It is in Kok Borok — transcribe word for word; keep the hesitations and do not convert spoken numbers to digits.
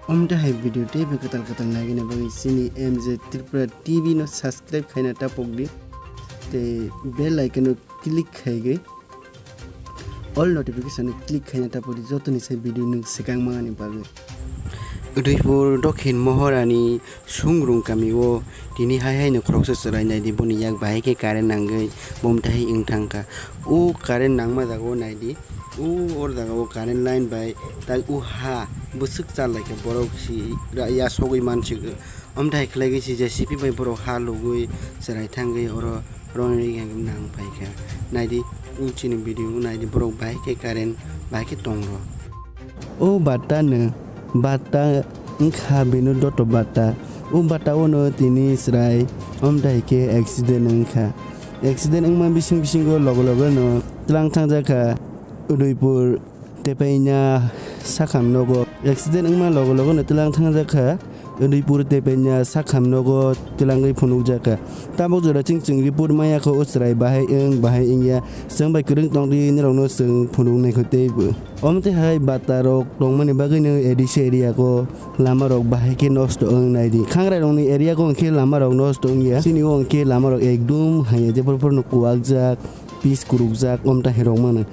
Omo tei hai video tei bai kwtal kwtal naigina bagwi chini M J Tripura T V no subscribe khaina tapok di. Tei bell icon no click khaigwi all notification no click khaina tapok di, jotoni sai video nwng swkang mangani bagwi. Udaipur Dokhin Mohorani Sungrung kamio tini hai haino khoroksa chwrai naidi, boni yak bahai khe current nangwi bomtahai wng thangkha. O current nangma jagao naidi, o or jagao current line bai tai o ha bwswk charlaikha, borok si ra-, ya sogwi mansigo. Omthai khlaigwi si J C B bai borok ha lugwi chwrai thangwi oro roni nang phaikha. Naidi, o chini video o naidi, borok bahai khe current bahai khe tongo. O batta no, batta wngkha bini doto batta. O batta o no tini chwrai omthai khe accident wngkha. Accident wngma bising bisingo logo logo no twlang thangjakha Udaipur Tepaina sakham nogo. Accident wngma logo logo no twlang thangjakha Udaipur Tepaina sakham nogo twlangwi phunukjakha. Tabuk jora chwng chwng report maya kho o chwrai bahai wng bahai wngya. Chwng bai kwrwng tongdi, nirokno chwng phunuknai kho teibo. Omo tei hai batta rok tongmani bagwino A D C area ko lama rok bahai khe nosto wng naidi. Khangrai rokni area ko hwnkhe lama rok nosto wngya. Chini o hwnkhe lama rok ekdum hanya jepor porno kuwakjak, pis kurukjak, omta herok mano.